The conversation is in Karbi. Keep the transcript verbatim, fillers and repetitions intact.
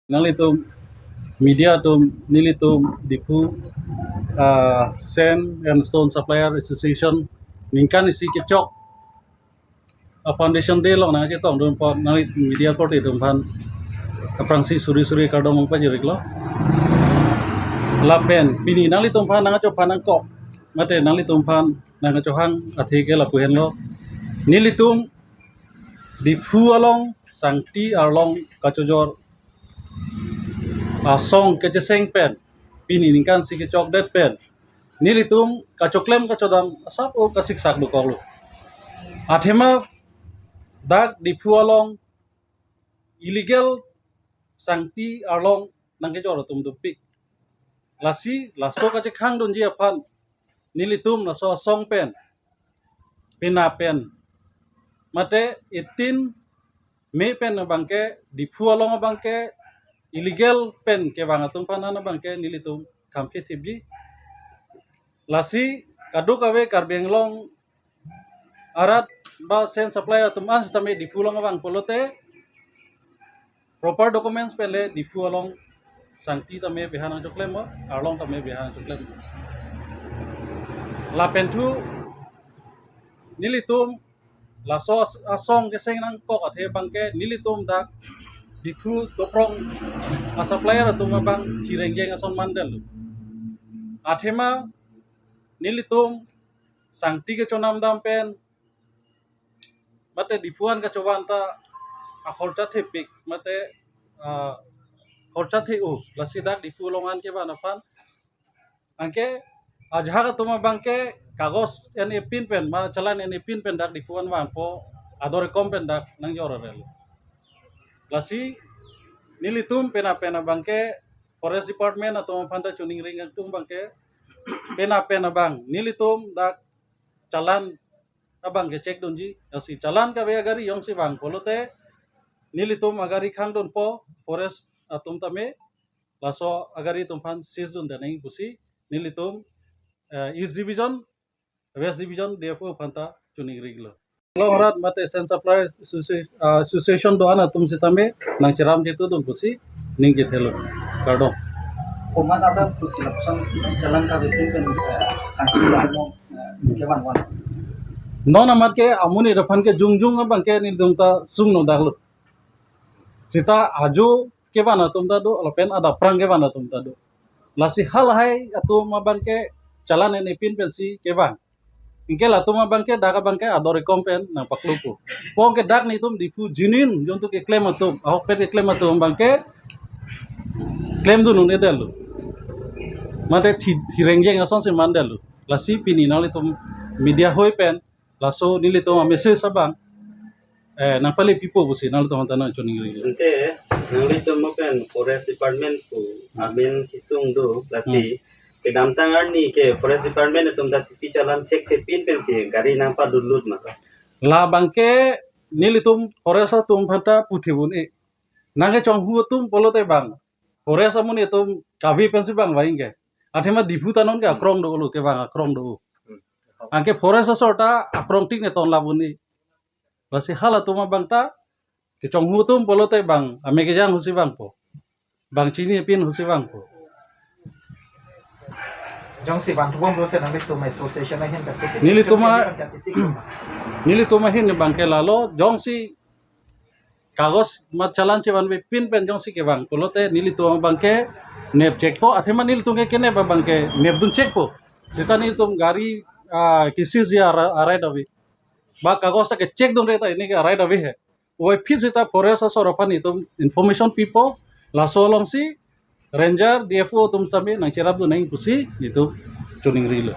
Nanglitum media atum, nelitum Diphu, ah, Sand and Stone Supplier Association ningkan isi kechok a Foundation Day along nangchetongdun apot nangli media korte atum aphan aphrangsi suri suri kardom pajirlo. Lapen pini nanglitum aphan nangchophan nangkok, mate nanglitum aphan nangchohang athe ke lapu henlo. Nelitum Diphu along Sangti arlong kachojor asong kecheseng pen, pini ningkan isi kechokdet pen, nelitum kachoklem kachodam asap o kasiksak dokoklo. Athema dak Diphu along illegal Sangti arlong nangkejor atum dopik. Lasi laso kachekhangdunji aphan nelitum laso asong pen, pena pen, mate eighteen May pen abangke, Diphu along abangke illegal pen kevang atum aphan an abangke nelitum kham kethipji. Lasi kadokave Karbi Anglong arat ba sand supply atum an sitame Diphu along abang pulote proper documents pen le Diphu along Sangti tame beha nangchoklem, arlong tame beha nangchoklem. Lapen thu nelitum laso as-, asong keseng nangkok athe abangke nelitum dak Diphu doprong a supplier atum abang chirengjeng ason mandetlo. Athema nelitum Sangti kechonam dam pen mate Diphu an kachovan ta akhorcha thepik mate, ah, khorcha the-o, lasi dak Diphu along an kevan aphan. Anke ajahak atum abangke kagos en-e pin pen, ma challan en-e pin pen dak Diphu an vangpo, ador ekom pen dak nangjor arel. Lasi nelitum pena pen abangke Forest Department atum aphan ta choningri atum abangke pena pen abang nelitum dak challan abangke check dunji, lasi challan kave agari jongsi vang pulote nelitum agari khangdunpo, forest atum tame laso agari atum aphan seize dun danang pusi nelitum, eh, East Division, West Division D F O aphan ta choningrilo. Along arat mate Sand Supply Associ-, ah, Association do-an atum sitame nangcherap chetudun pusi ning kethelo. Kardom. Komat ada pusi lapuson challan kave pin pen, eh, Sangti along, eh, kevan van. Non amat ke amonit aphan ke jongjong abangke nelitum ta sungno daklo. Sita ajo kevan atum ta do, lapen adap aphrang kevan atum ta do. Lasi halahai atum abangke challan en-e pin pensi kevang. Anke latum abangke dak abangke ador ekom pen nangpaklopo. Anke dak nelitum Diphu genuine jontu keklem atum, ahokpet keklem atum abangke klemdun un-edetlo. Mate thi-, thirengjeng asonsi mandetlo. Lasi pini nanglitum media hoi pen laso nelitum a message abang, eh, nangpale pipo pusi nanglitum aphan ta nangchoningri. Ante nanglitum mo pen Forest Department pu amen kesung do, lasi, hmm, kedamtang arni ke Forest Department atum ta tipi challan check chepin pensi gari nangpadunlut ma? La abangke nelitum forest atum aphan ta puthibun e. Nangkechonghu atum pulote bang forest amonit atum kave pensi bang vang ke. Athema Diphu ta non ke akrong dolo, kevang akrong do. Anke forest asor ta akrong tik ne ton labun e. Lasi halatum abang ta kechonghu atum pulote bang ame kejang husi vangpo, bang chini pin husi vangpo. Jongsi vanthubom pulote nanglitum association ahin ta, nelitum a-, nelitum ahin abangke lalo, jongsi kagos ma challan chevanve pin pen jongsi kevang pulote nelitum abangke nep checkpo, athema nelitum ke kenep abangke nepdun checkpo. Sita nelitum gari, ah, ke-seize ji ara-, arai dave. Ba kagos ta ke-check dunre ta ini ke arai dave he. Oi aphi sita forest asor aphan itum information pipo, laso alongsi ranger, D F O atum sitame nangcherapdun nang pusi itum choningrilo.